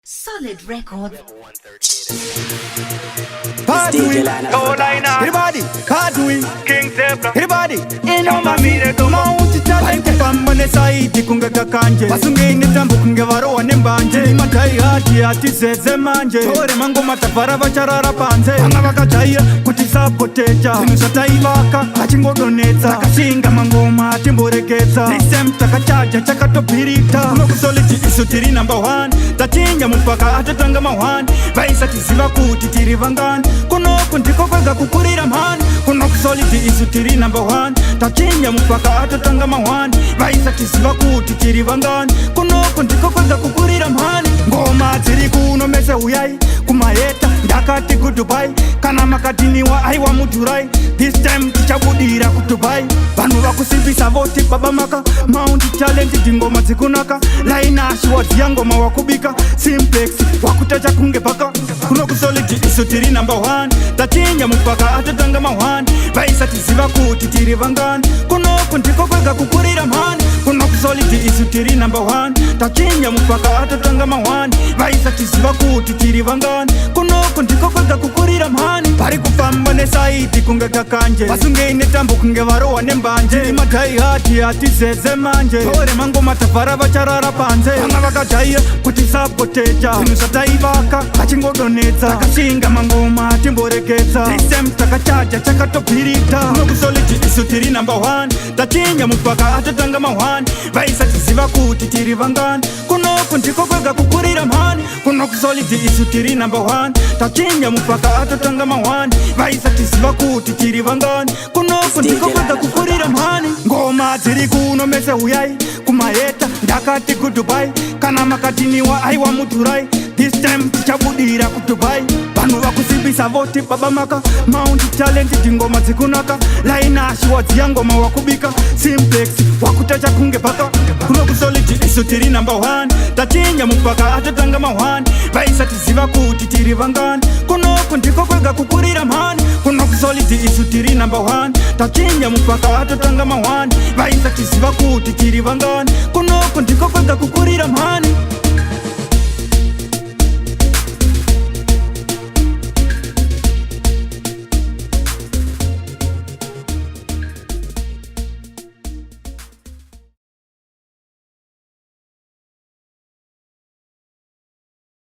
Solid Records. Padui, Everybody, Padui, King Zebra, everybody, Chama mire doma. Kufamba nesaidi kunge kakanje, vasungei netambo kunge varohwa nembanje. Mataihati hatizeze manje, tore mangoma tavhara vacharara panze. Vanga vakajaira kuti sapoteja zvinhu zvataivaka vachingodonetsa. Takashinga mangoma hatimboregedza, nisem takachaja chakatobhirita. Kuno kuSolid isu tiri number one, tachinja mupaka atotanga ma1. Vaisatiziva kuti tiri vangani, kunoku ndiko kwega kukurira mhani. Kuno kuSolid isu tiri number one, tachinja mupaka atotanga ma1. Vaisatiziva kuti tiri vangani, kunoku ndiko kwega kukurira mhani. Ngoma dziri kuno mese huyai kumaheta, ndakati kuDubai. Kana makadhiniwa aiwa mudhurai, this time tichabudira kuDubai. Vanhu vakusimbisa voti baba maka mount talent, ngoma dzikunaka. Lainashi wadziya ngoma wakubika, Simplex wakutacha kunge paka. Kuno kuSolid isu tiri number one, tachinja mupaka atotanga ma1. Vaisatiziva kuti tiri vangani, kunoku ndiko kwega kukurira mhani. Kuno kuSolid isu tiri number one, tachinja mupaka atotanga ma1. Vaisatiziva kuti tiri vangani, kunoku ndiko kwega kukurira mhani. Vari kufamba nesaidi kunge kakanje, vasungei netambo kunge varohwa nembanje. Mataihati hatizeze manje, tore mangoma tavhara vacharara panze. Vanga vakajaira kuti sapoteja zvinhu zvataivaka vachingodonetsa. Takashinga mangoma hatimboregedza, nisem takachaja chakatobhirita. Kuno kuSolid isu tiri number one, tachinja mupaka atotanga ma1. Vaisatiziva kuti tiri vangani, kunoku ndiko kwega kukurira mhani. Kuno kuSolid isu tiri number one, tachinja mupaka atotanga ma1. Vaisatiziva kuti tiri vangani, kunoku ndiko kwega kukurira mhani. Ngoma dziri kuno mese huyai kumaheta, ndakati kuDubai. Kana makadhiniwa aiwa mudhurai, this time tichabudira kuDubai. Vanhu vakusimbisa voti baba maka mount talent, ngoma dzikunaka. Lainashi wadziya ngoma wakubika, Simplex wakutacha kunge paka. Kuno kuSolid isu tiri number one, tachinja mupaka atotanga ma1. Vaisatiziva kuti tiri vangani, kunoku ndiko kwega kukurira mhani. Kuno kuSolid isu tiri number one, tachinja mupaka atotanga ma1. Vaisatiziva kuti tiri vangani, kunoku ndiko kwega kukurira mhani.